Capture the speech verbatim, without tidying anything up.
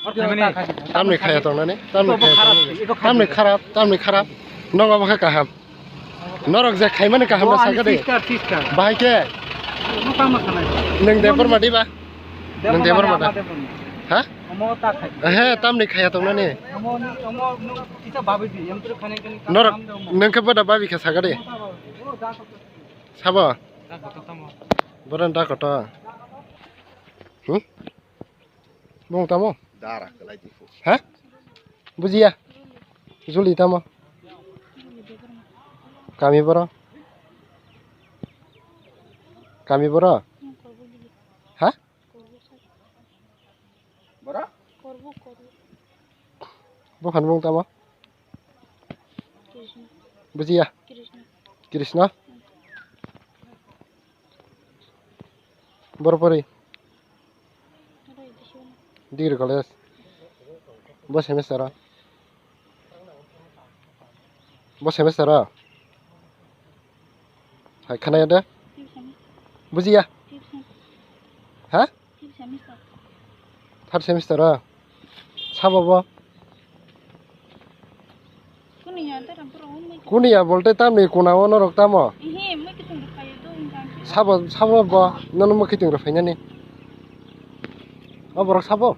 Tamni khaya tongnani, tamni khaya tongnani. Tamni kharap, tamni kharap. Nong obo khe kaham. Norok je khaimani kaham na sakha de. Bahai khe. Nwng Debbarma diba? Nwng Debbarma da? Ha? He, tamni khaya tongnani. Norok nwng khe boda babi khe sakha de. Sabo? Bodan da koto. Hmm? Bung tamo? Dara kalai di fu. Ha? Bujiya. Juli tamo? Kami boro? Kami boro? Ha? Boro? Buphan bung tamo? Bujiya. Krishna. Boro pori? Degree college. Bo semester o? Bo semester o? Hai khana ya de? Bujiya. Ha? Third semester o? Sabo bo? Kuniya bolte tamni kuna o norok tamo? Sabo, sabo bo nono mwkhitwng rok phainani? O borok sabo?